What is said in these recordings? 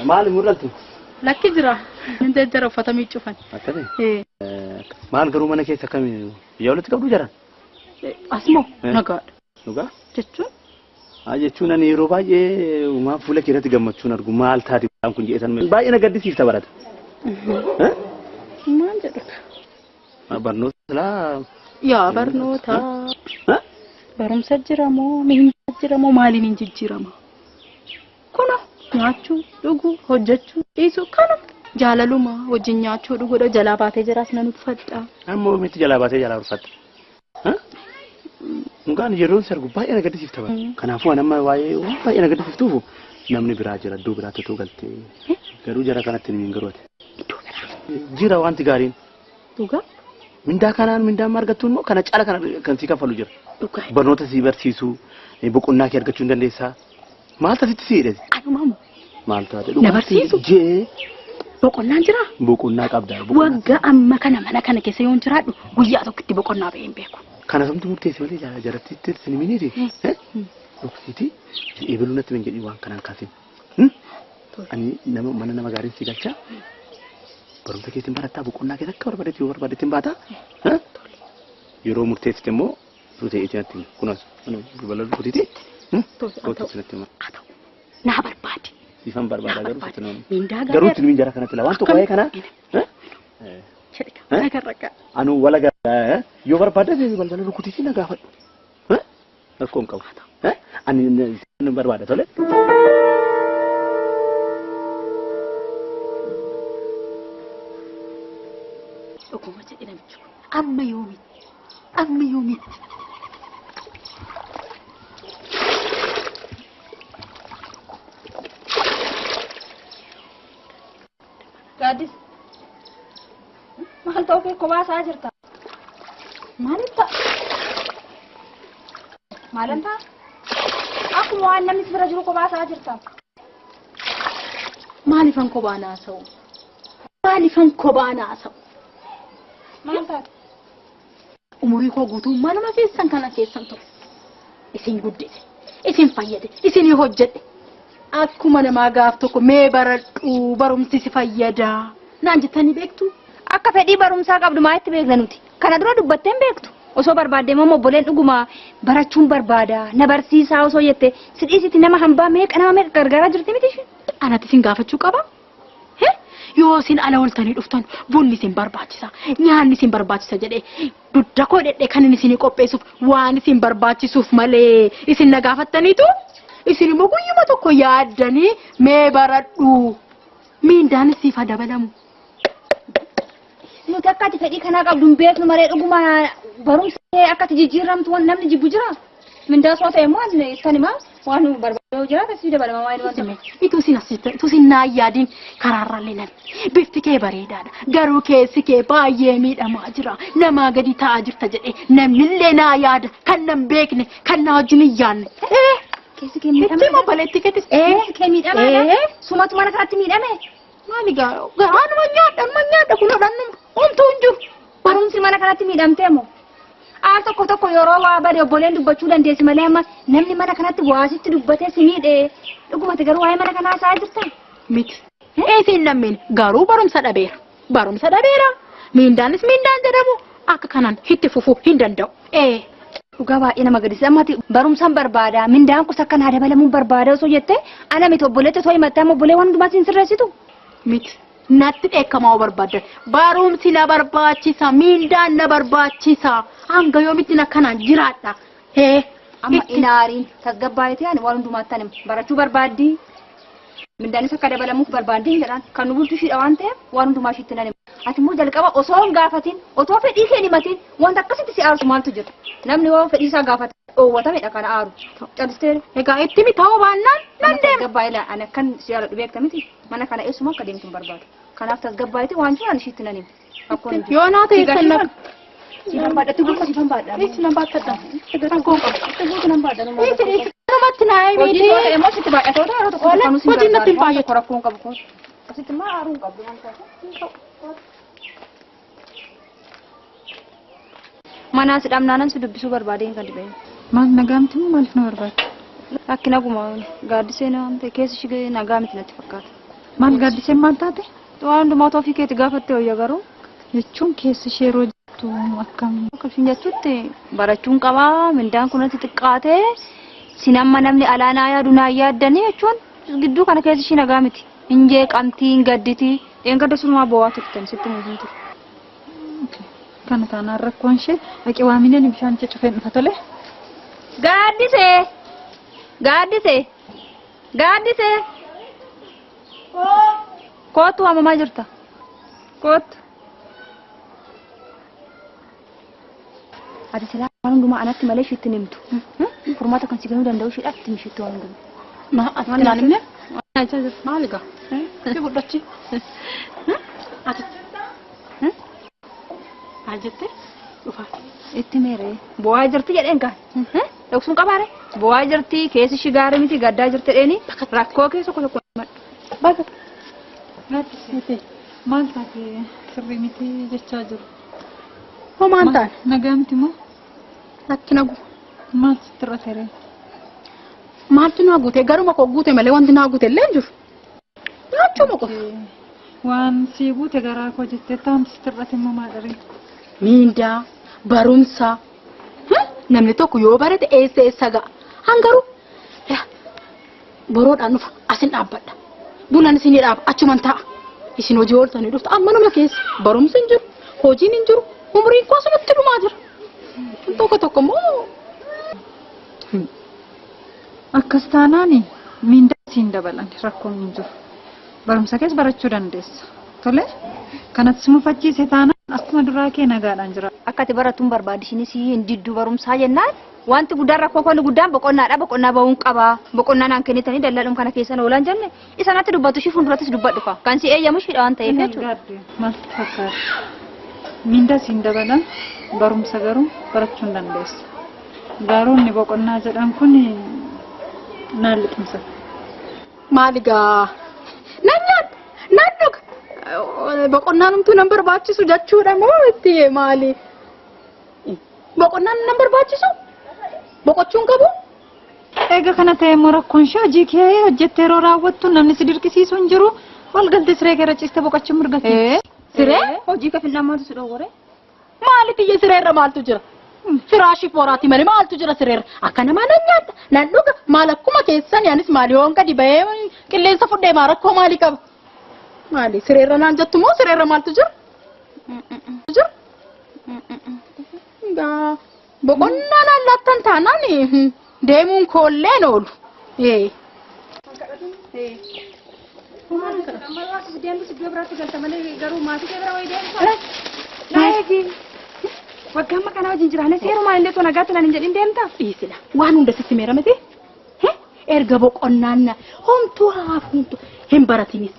Maal mul'atu? Lakki jira. Inni jara uffata miiccufan. Akkami? Maal garuu mana keessa akkami? Biyya walitti qabdu jara? Asmoo nagaadha. Dhugaa? Jechuun? Haa jechuun ani yeroo baay'ee uumaa fuula kee irratti gammachuun argu maal taate kun jedhetan baay'ee na gaddisiifta barata. Maal jedhu? Barnoota silaa. Yaa barnoota. Barumsa jira moo miindaa jira moo maaliin hin jijjiirama? Kuna nyaachuu, dhuguu, hojjechuu, dhiisuu kana jaalaluma wajjin nyaachuu dhuguudha jalaa baatee jiraas nan uffadha. Ammoo miti jalaa baatee jalaa uffatta. Mukaan yeroon si argu baay'ee na gaddisiifta bara. Kanaafuu ani amma waa'ee waan baay'ee na gaddisiiftuuf namni biraa jira iddoo biraatti otoo galtee garuu jara kanatti hin garuu ati. Iddoo biraa. Jira wanti gaariin. Dhugaa? Mindaa kanaan mindaa amma argattu immoo kana caala kana kan sii kaffalu jira. Dhugaa. Barnoota sii barsiisuu boqonnaa kee argachuu hin dandeessaa. Maal tasitti sii hidhate? Anumamu. Maal taate? Na barsiisu? Jee. Boqonnaan jiraa? Boqonnaa qabda. Waggaa amma kana mana kana keessa yoon jiraadhu guyyaa tokkotti boqonnaa ba'ee hin beeku. Kana samtu murteessi malee jaratti itti miniiti. Dhoksiti eebaluu natti hin jedhin waan kanaan kaasin. Ani nama mana nama gaariin si galcha. Barumsa keetiin barattaa boqonnaa keessa akka barbaadetti yoo barbaadetti hin baata. Yeroo murteessite immoo suutee itti natti kunas balbala rukutiiti. Kootu natti hima. Naa barbaade. Siifan barbaada garuu sitti nama. Mindaa gaarii. Garuu itti min jara kanatti la waan tokko waa'ee kanaa. Anu wala gara yoo barbaadde balbala rukutiiti na gaafadhu. Rakkoo hin qabu. Ani barbaada tole. Dhuguma jedhe namichi kun amma yoomitti amma yoomitti. Gaaddis maal ta'uu kee kophaa isaa jirta? Maaliif ta'a? Maalan ta'a? Akkuma waan namni si bira jiru kophaa isaa jirta. Maaliifan kophaa naasa'u? Maaliifan kophaa naasa'u? Maal taate? Umurii koo guutuu manuma keessan kana keessan ture. Isin guddise, isin fayyade, isin hojjedhe. Akkuma namaa gaaf tokko mee baradhu barumsi si fayyada. Naan jettanii beektu? Akka fedhii barumsaa qabdu maalitti beekna nuti? Kana dura dubbattee hin beektu. Osoo barbaaddee immoo obboleen dhuguma barachuun barbaada. Na barsiisaa osoo jette si dhiisiti nama hambaa meeqa nama meeqa gargaaraa jirti miti isheen? Anatti isin gaafachuu qaba? Yoo isin ala ooltanii dhuftan bunni isin barbaachisa, nyaanni isin barbaachisa jedhee dugda koo dhedhee kan inni isinii qopheessuuf waan isin barbaachisuuf malee isin na gaafattaniitu isin immoo guyyuma tokko yaaddanii mee baradhu miindaanis siif haa dabalamu. Nuti akka ati fedhii kanaa qabdu hin beeknu malee dhuguma barumsa akka ati jijjiiramtu waan namni jibbu jira. Mindaa soo ta'e immoo ittan himaa waan nu barbaadu jira si dabalama waan waan. Ituu isin as jirtan ituu isin naa yaadiin karaarraallee namni bifti kee bareedaadha garuu keessi kee baay'ee miidhamaa jira namaa gadi taa'aa jirta jedhee namnillee naa yaada kan nan beekne kan na wajjin hin yaadne. Keessi kee miidhamaa. Itti obboleetti keetis. Keessi kee miidhamaadha. Sumatu mana kanatti miidhame. Maali gaa garaanuma nyaadha amma nyaadha kun hodhannu homtuu hin jiru. Barumsi mana kanatti miidhamtee moo? Aar tokko tokko yeroo waa bade obboleen dubbachuu dandeessi malee amma namni mana kanatti waasitti dubbatee si miidhe dhugumatti garuu waa'ee mana kanaa isaa jirta? Miti. Eesiin lammeen garuu barumsa dhabeera. Barumsa dhabeera. Miindaanis miindaan jedhamu akka kanaan itti fufuu hin danda'u. Dhugaa baay'ee nama gaddisiisa. Amma ati barumsaan barbaada mindaan kusa akkanaa dabalamuun barbaada osoo jettee ana miti obboleetti osoo himattee amma obbolee waan hundumaa siin sirreessitu? Miti. Natti dheekkamaa barbaadan barumsi na barbaachisa miindaan na barbaachisa hanga yoomitti akkanaan jiraadha. Amma inaariin tasgabbaa'eeti ani waan hundumaatti ani barachuu barbaaddi. Mindaanis akka dabalamuuf barbaaddi jedhaan kan nu bulchu ishiidha waan ta'eef waan hundumaa ishiitti nan hima. Ati immoo jalqaba osoo hin gaafatin otoo fedhii kee hin himatin wanta akkasitti si aarsu maaltu jira? Namni yoo fedhii isaa gaafate dhoowwatamedha kana aaru. Calistee. Egaa itti mitaa baannaan nan deema. Tasgabbaa'ee ani akkan si jaaladhu beekta miti mana kana eessuma akka deemtu hin barbaadu. Kanaaf tasgabbaa'eeti waan jiru ani ishiitti nan hima. Yoo naa ta'e sanna. Siifan baadha. Itti guutu siifan baadha. Eessi nan baadhadha. Rakkoo qabu. Itti guutu nan baadha. Eessi eessi namatti naa himiti. Hojii soo ta'e immoo sitti baay'atoo ta'e yeroo tokko kan nusi Hojii natti hin baay'atu. Rakkoon qabu kun. Asitti immoo aaruu hin qabdu waan ta'eef. Manaa si dhabnaanan si dubbisuu barbaadeen kan dhibee. Maal nagaamti moo maaliif na barbaadde? Rakkina guma gaaddiseen waan ta'e keessi ishee nagaa miti natti fakkaata. Maal gaaddiseen maal taate? Waan hundumaa otoo ofii keetti gaafatte wayya garuu. Jechuun keessi ishee yeroo jettu akkam? Akka isheen jettutti barachuun qabaa mindaan kun natti xiqqaatee sin amma namni alaa naa yaadu naa yaaddanii jechuun gidduu kana keessi ishee nagaa miti. Hin jeeqamtii hin gadditii dheengadda sunumaa bo'aa turtan sitti muufin ture. Kana taanaan rakkoon ishee dhaqee waamineen bishaan ishee cufeen dhufa tole. Gaaddisee! Gaaddisee! Gaaddisee! Kootu waamamaa jirta. Kootu. Ati silaa waan hundumaa anatti malee ishiitti hin himtu. Furmaata kan si kennuu danda'u ishiidha itti himi ishiitti waan hundumaa. Maa ati naan himne? Maal egaa? Si fudhachi. Ati. Maal jette? Dhufaa. Itti meeree. Bo'aa jirti jedheen kaan. Dhoksuun qabaare. Bo'aa jirti keessi ishii gaarii miti gaddaa jirti jedheeni rakkoo keessa tokko tokko himadhu. Baga. Gaaddisee maal taate sirrii miti jechaa jiru. Homaan taane. Nagaa miti moo? Rakkina guma. Maal sitti irra tere? Maaltu naa guute garuma koo guute malee wanti naa guute illee hin jiru. Nyaachuma qofa. Waan sii guute garaa koo jettee taamti sitti irratti immoo maal dharee? Miindaa, barumsa. Namni tokko yoo barate eessa eessa ga'a. Hangaruu boroodhaan dhufa asin dhaabbadha. Bunan isin dhaaba achuman taa'a. Isin hojii ooltanii dhuftu amma nama keessa barumsi hin jiru, hojiin hin jiru, umriin koo asumatti dhumaa jira. Tokko tokko immoo Akkas taanaan miindaa siin dabalan rakkoon hin jiru. Barumsa keessa barachuu dandeessa. Tole kanatti si mufachiise taanaan akkuma duraa kee nagaadhaan jira. Akka ati barattuun barbaadde ishiinis hin diddu barumsaa jennaan wanti guddaan rakkoo kun guddaan boqonnaadha boqonnaa ba'uun qaba boqonnaa naan kennitanii dallaadhum kana keessan oolan jenne isa natti dubbatu ishii fuuldurattis dubbadhu fa kan si eeyyamu ishiidha waan ta'eef jechuudha. Maal fakkaata? Miindaa siin dabalan barumsa garuu barachuu hin dandeessa. Garuu inni boqonnaa jedhan kun naan liqimsa. Maal egaa? Nan nyaadha, nan dhuga. Boqonnaan homtuu nan barbaachisu jechuudha moo itti maali? Boqonnaan nan barbaachisu? Boqochuun qabu? Egaa kana ta'e immoo rakkoon ishee hojii kee hojjettee yeroo raawwattu namni si dirqisiisu hin jiru. Wal galtee siree kee irra ciistee boqochuun mirga keeti. Siree? Hojii kee finnaan maaltu si dhoowware? Maali tiyya siree irra maaltu jira? Firaashii fooraati malee maaltu jira sireerra? Akka namaa nan nyaadha, nan dhuga, maal akkuma keessan anis maali yoon gadi bahee qilleensa fudhee maa rakkoo maalii qaba? Maali sireerra naan jettu moo sireerra maaltu jira? Jira? Egaa boqonnaa naan laattan taanaan deemuun koolleen oolu. Waggaa amma kana wajjin jiraanne seerumaan illee too nagaatti naan hin jedhin deemtaa? Dhiisila. Waan hunda sitti meera miti? Erga boqonnaan homtuu haafu hin baratinis.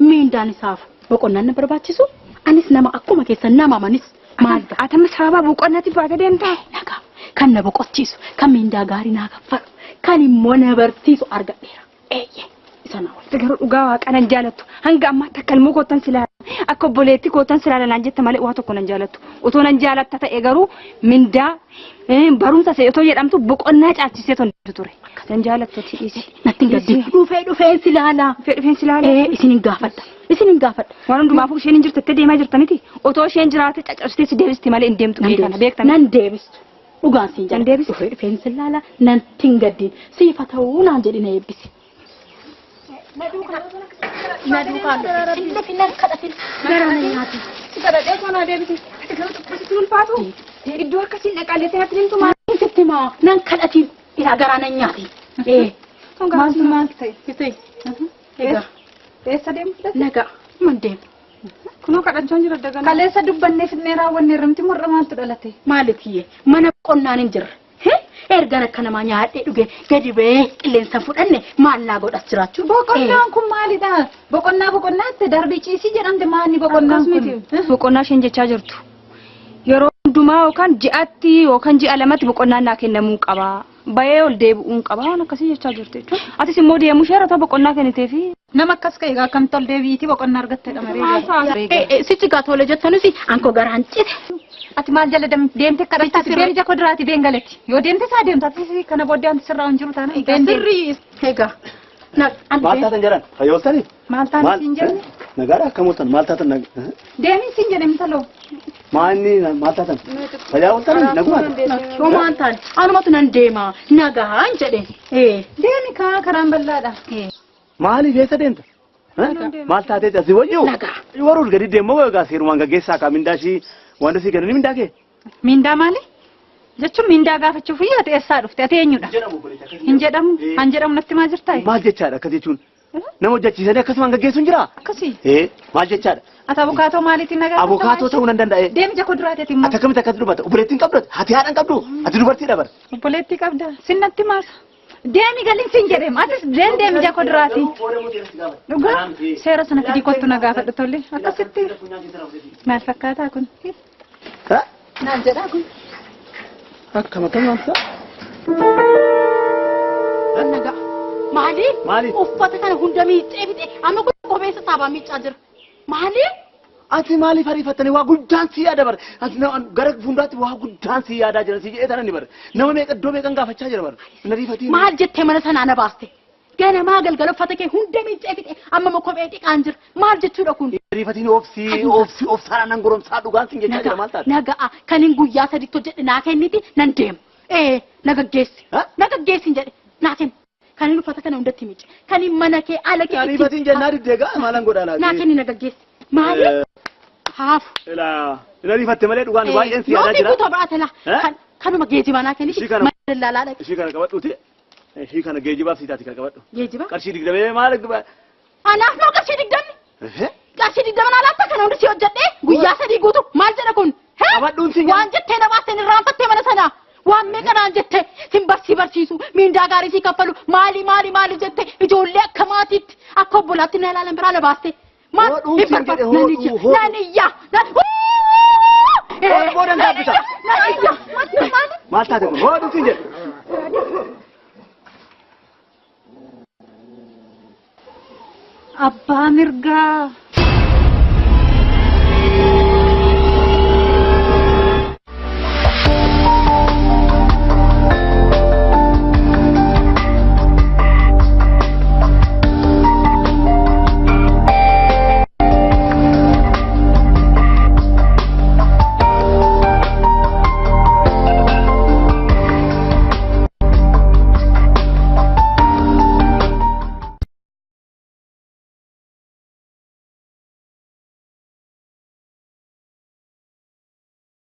Miindaan isaaf boqonnaan na barbaachisu. Anis nama akkuma keessan nama amanis maal ga'a? Ati amma sababa boqonnaatiif baatee deemtaa? Nagaa kan na boqochiisu, kan miindaa gaarii naa kaffalu, kan immoo na barsiisu argadheera. Eeyyee isa naa wal. Garuu dhugaa waaqa nan jaalattu. Hanga ammaatti akka ilmoo kootan silaa akka obboleettii kootan silaa naan jette malee waa tokko nan jaalattu. Otoo nan jaalatta ta'e garuu mindaa barumsa ta'e otoo jedhamtu boqonnaa caalchisee ton ture. Nan jaalattu ati dhiisi. Natti hin gaddin. Dhufee dhufeen silaala. Dhufee dhufeen silaala. Isin hin gaafadha. Isin hin gaafadha. Waan hundumaafuu isheen hin jirtu jettee deemaa jirta miti. Otoo isheen jiraate caccabsitee si deebisti malee hin deemtu kana beekta. Nan deebistu. Dhugaan siin Nan deebistu. Dhufee dhufeen silaala natti hin gaddin. Siifa ta'uu naan jedhi na eebbisi. Na duukaa dhufi. Dhufi nan kadhatin. Gara na nyaati. Si kadhadhee koo naa deebisi. Ati garuu xiqqoo sitti ulfaatu. Iddoo akkasiin dhaqaallee natti himtu maal? Sitti maa nan kadhatin. Ilaa garaa na nyaati. Maaltu maal ta'e? Egaa Eessa deemu fudhate? nagaa man deemu. Kunoo kadhachaan jira daganaa. Kaleessa dubbannee fidnee raawwanne irratti morra maaltu dhalate? Maaliif mana qonnaan hin jirre. Ergaan akka namaa nyaadhee dhuge gadi ba'ee qilleensa fudhanne maal naa godhas jiraachuu? Boqonnaan kun maalidha? Boqonnaa boqonnaatti darbii ciisii jedhamte maalni boqonnaan kun? Boqonnaa isheen jechaa jirtu. Yeroo hundumaa yookaan ji'aatti yookaan ji'a lamatti boqonnaan naa kennamuu qaba. Bayee ol deebi'uun qaba waan akkasii jechaa jirti jechuudha. Atis immoo deemuu ishee irra boqonnaa kenniteefi. Nama akkas ka'e egaa akkamitti ol deebi'iitii boqonnaa argattedha malee. Sichi gaa tole jettanusi ankoo garaan cite. Ati maal jala deemte kadhattaati deemi jakoo duraati beengalatti. Yoo deemte isaa deemta ati kana booddee wanti sirraa hin jiru taana. Sirrii egaa. Maal taatan jedhan fayyooltanii? Maal taatan siin jenne? Nagaadha akkam ooltan maal taatan? Deemi siin jedhe intaloo. Maanni maal taatan? Fayyaa ooltanii nagumaan? Homaan taane anumatu nan deema nagaan jedhe. Deemi kaa karaan bal'aadha. Maaliif eessa deemta? Maal taatee asii wayyuu? Nagaa. Warra ol gadi deemaa egaa seerumaan gaggeessaa kaa mindaa ishii waan asii kennanii mindaa kee? Mindaa maali? Jechuun mindaa gaafachuuf iyyuu ati eessaa dhufte ati eenyudha? Hin jedhamu. Han jedhamu natti maa jirtaa? Maal jechaadha akkas jechuun? Nama hojjechiisanii akkasumaan gaggeessuun jiraa? Akkasii. Maal jechaadha? Ati abukaatoo maaliitiin nagaa? Abukaatoo ta'uu nan danda'e. Deemi jakoo duraateeti immoo. Ati akkamitti akkas dubbata? Obboleettiin qabdu ati haadha hin qabdu ati dubartiidha bara. Obboleettii qabda sinnatti maasa. Deemi galin siin jedheem atis deemi jakoo duraati. Dhugaa seera sana fidii kottu na gaafadhu tolle akkasitti maal fakkaataa kun? Maal jedhaa kun? Akkam akkam maamsa? Nagaa. Maali? Maali? Uffata kana hunda miiccee fixe amma kun kopheessa saabaa miiccaa jira. Maali? Ati maaliif ariifattanii waa guddaan si yaada bara. Ati gara fuulduraatti waa guddaan si yaadaa jira si jedhee tanan ni bara. Nama meeqa iddoo meeqan gaafachaa jira bara. Na ariifatiin. Maal jettee mana sanaa na baaste? Ganamaa galgala uffata kee hunda miiccee fixe amma immoo kophee dhiqaan jira. Maal jechuudha kun? Ariifatiin obsii obsii obsaadhaan nan goromsaa dhugaan siin jechaa jira maal taate? Nagaa kan hin guyyaa sadiitti hojjedhe naa kenniti nan deema. Na gaggeessi. Na gaggeessi hin jedhe naa kenni. Kan hin uffata kana hundatti miicce. Kan hin mana kee ala kee. Ariifatiin jennaa diddee gaa maalan godhaa laata? Naa kenni na gaggeessi. Maali? Haafu. Ilaa hin ariifatte malee dhugaan baay'een si yaadaa jira. Yoomii guutuu biraate laa. Kanuma geejjibaa naa kenniti. Mana dallaalaa dhaqe. Ishii kana qabadhuuti. Ishii kana geejjibaaf si taati kan qabadhu. Geejjiba? Qarshii 20 maal? Anaaf moo qarshii 20? Qarshii 20 alaatti kana hundi si hojjedhee guyyaa sadii guutuu maal jedha kun? Qabadhuun si Waan jettee na baasteen irraanfattee mana sanaa. Waan meeqa naan jettee sin barsiisu mindaa gaarii si kaffalu maali maali maali jettee ijoollee akka maatiitti akka obbolaatti na ilaalan biraa na baaste. Maal hin barbaadu nan iyya nan iyya nan Boodan gaabbisa. Nan iyya. Maal taate kun hoodhuun siin jedhe. Abbaa mirgaa.